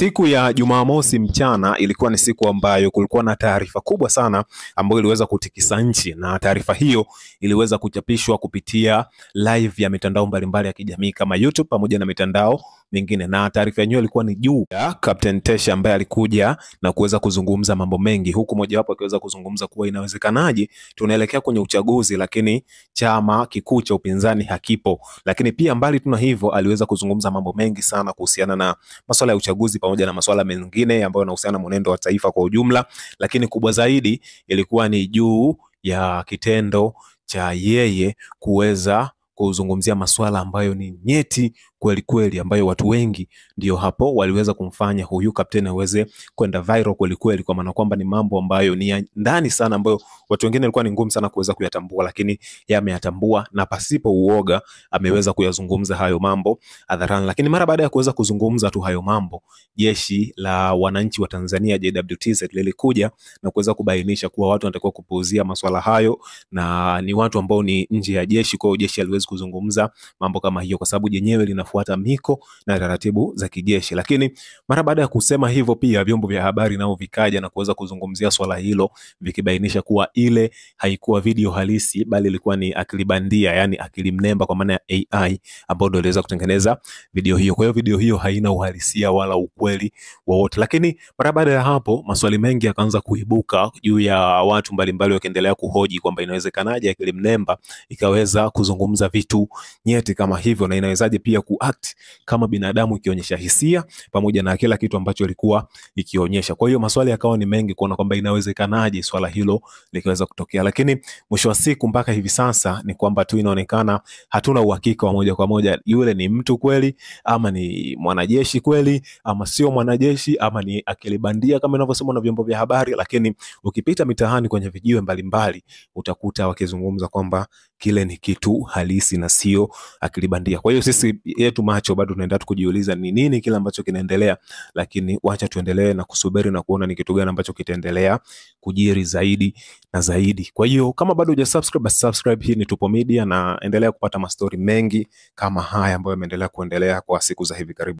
Siku ya Jumamosi mchana ilikuwa ni siku ambayo kulikuwa na taarifa kubwa sana ambayo iliweza kutikisa nchi, na taarifa hiyo iliweza kuchapishwa kupitia live ya mitandao mbalimbali ya kijamii kama YouTube pamoja na mitandao mingine, na taarifa yenyewe ilikuwa ni juu ya Captain Tesha ambaye alikuja na kuweza kuzungumza mambo mengi, huku mojawapo akiweza kuzungumza kuwa inawezekanaje tunaelekea kwenye uchaguzi lakini chama kikuu cha upinzani hakipo. Lakini pia mbali tuna hivyo, aliweza kuzungumza mambo mengi sana kuhusiana na masuala ya uchaguzi pamoja na masuala mengine ambayo yanahusiana na mwenendo wa taifa kwa ujumla, lakini kubwa zaidi ilikuwa ni juu ya kitendo cha yeye kuweza kuzungumzia masuala ambayo ni nyeti kweli kweli, ambayo watu wengi ndio hapo waliweza kumfanya huyu kapteni aweze kwenda viral kweli kweli, kwa maana kwamba ni mambo ambayo ni ya ndani sana, ambayo watu wengine ilikuwa ni ngumu sana kuweza kuyatambua, lakini yeye ameyatambua na pasipo uoga ameweza kuyazungumza hayo mambo hadharani. Lakini mara baada ya kuweza kuzungumza tu hayo mambo, jeshi la wananchi wa Tanzania JWTZ lilikuja na kuweza kubainisha kuwa watu wanatakiwa kupuuzia masuala hayo na ni watu ambao ni nje ya jeshi, kwa hiyo jeshi haliwezi kuzungumza mambo kama hiyo kwa sababu jenyewe linafuata miko na taratibu za kijeshi. Lakini mara baada ya kusema hivyo, pia vyombo vya habari nao vikaja na kuweza kuzungumzia swala hilo vikibainisha kuwa ile haikuwa video halisi bali ilikuwa ni akili bandia, yani akili mnemba kwa maana ya AI ambayo ndio iliweza kutengeneza video hiyo. Kwa hiyo video hiyo haina uhalisia wala ukweli wowote. Lakini mara baada ya hapo maswali mengi yakaanza kuibuka juu ya watu mbalimbali wakiendelea kuhoji kwamba inawezekanaje akili mnemba ikaweza kuzungumza vitu nyeti kama hivyo, na inawezaje pia kuact kama binadamu ikionyesha hisia pamoja na kila kitu ambacho ilikuwa ikionyesha. Kwa hiyo maswali yakawa ni mengi kuona kwamba inawezekanaje swala hilo likaweza kutokea, lakini mwisho wa siku mpaka hivi sasa ni kwamba tu inaonekana hatuna uhakika wa moja kwa moja yule ni mtu kweli ama ni mwanajeshi kweli ama sio mwanajeshi ama ni akili bandia kama inavyosemwa na vyombo vya habari. Lakini ukipita mitaani kwenye vijiwe mbalimbali utakuta wakizungumza kwamba kile ni kitu halisi na sio akili bandia. Kwa hiyo sisi yetu macho bado tunaendelea kujiuliza ni nini kile ambacho kinaendelea, lakini wacha tuendelee na kusubiri na kuona ni kitu gani ambacho kitaendelea kujiri zaidi na zaidi. Kwa hiyo kama bado hujasubscribe, basi subscribe. Hii ni Tupo Media na endelea kupata mastori mengi kama haya ambayo yameendelea kuendelea kwa siku za hivi karibu.